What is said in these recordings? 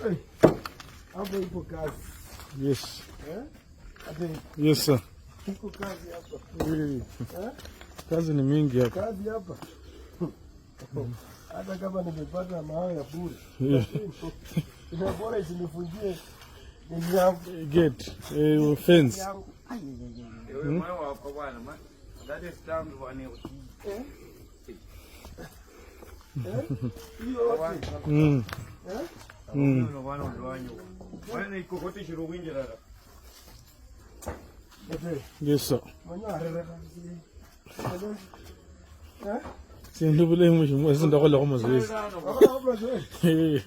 Eh, hapo ipo kazi. Yes. Eh? Ate, Yes, sir. iko kazi hapa. Eh? Kazi ni mingi hapa. Kazi hapa. Hata kama nimepata mawe ya bure. Ina bora isinifungie nini yangu. Gate, fence. Yangu. Ewe moyo wako bwana, that is time bwana. Eh? Eh? Hiyo yote. Eh? Mm. Bwana ulwanyo. Bwana ikokote shiro winjira. Ate, Yes, sir. mwenye arereka. Eh? Sindu bulayi mheshimiwa, sindakholakho mazoezi. Wabona mazoezi.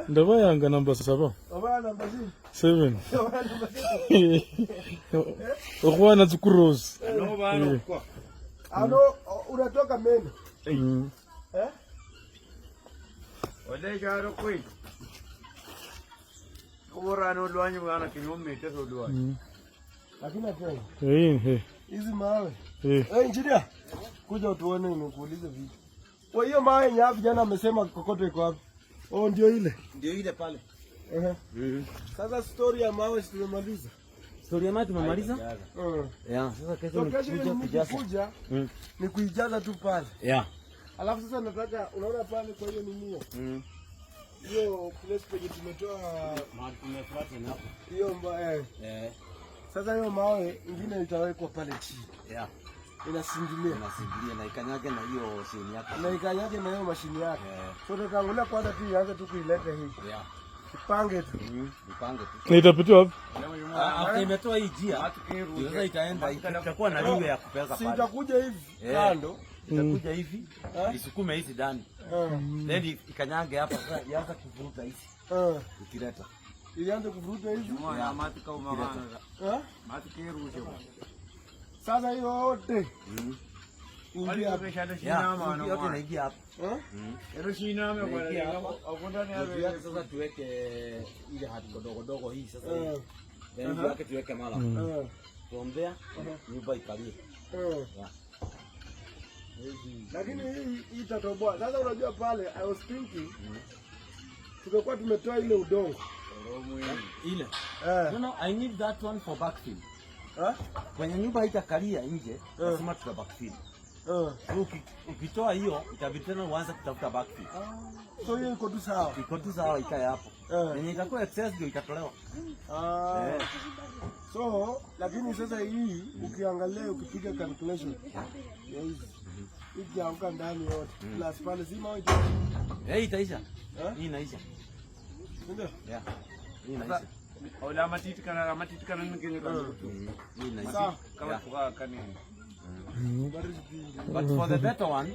Ndabayanga namba 7. Wabona namba 6. 7. Wabona namba 6. Okhwana tsikurosi. No bana kwa. Ano unatoka meno. Eh? Ole jaro kwe. Kuborano ulwanyo bwana kinyume teso ulwanyo. Lakini ate, Eh, eh. hizi mawe. Eh. Eh, engineer. Kuja utuone nikuulize vitu. Kwa hiyo mawe yenye hapa vijana amesema kokoto iko wapi? Oh, ndio ile. Ndio ile pale. Ehe. Sasa story ya mawe si tumemaliza. Story ya maji tumemaliza? Yeah, sasa kesho So ni kesho kuja kujaza. nikikuja ni kuijaza tu pale. Alafu sasa nataka, unaona pale kwa hiyo nini hiyo? Hiyo place penye tumetoa Mahali tumefuata ni hapo. hiyo eh. Sasa hiyo mawe ingine itawekwa pale chini. Inasindilia. Inasindilia na ikanyage na hiyo mashini yake. Na ikanyage na hiyo mashini yake. So tutatangulia kwanza tu ianze tu kuileta hii. Ipange tu. Ipange tu. Na itapitiwa wapi? Ah, after imetoa hii njia, ndio sasa itaenda, itakuwa na liwe ya kupeleka Si pale. itakuja hivi kando. Itakuja hivi, Eh? isukume hizi ndani. Then ikanyage hapa sasa ianze kuvuruta hizi ikileta. Ilianze kuvuruta hizi. Mwana matika umagana. Eh? Matika rushe. Sasa hiyo yote ingia hapa. Yeah, yote inaingia hapa. Eh? Inaingia hapa. Ndio yake sasa tuweke ile hati dogo dogo hii sasa hii. Then juu yake tuweke mala. From there nyumba ikalie. Yeah. Lakini hii itatoboa. Sasa unajua pale I was thinking tungekuwa tumetoa ile udongo. Ile. Eh. No, I need that one for backfill. Eh? Kwenye nyumba haitakalia nje, lazima tuta backfill. So ukitoa hiyo itabidi tena uanze kutafuta backfill. So hiyo iko tu sawa. Iko tu sawa ikae hapo. Yenye itakuwa excess ndio itatolewa. Ah. Eh. So lakini sasa hii ukiangalia, ukipiga calculation ya hizi, ikianguka ndani yote plus pale si mawe itaisha. Eh, itaisha. Eh? Hii inaisha. Ndio. Yeah. Hii inaisha. Ola matiti kana matiti kana ningine kana. Hii inaisha. Sawa. Kama tuka kani. But for the better one,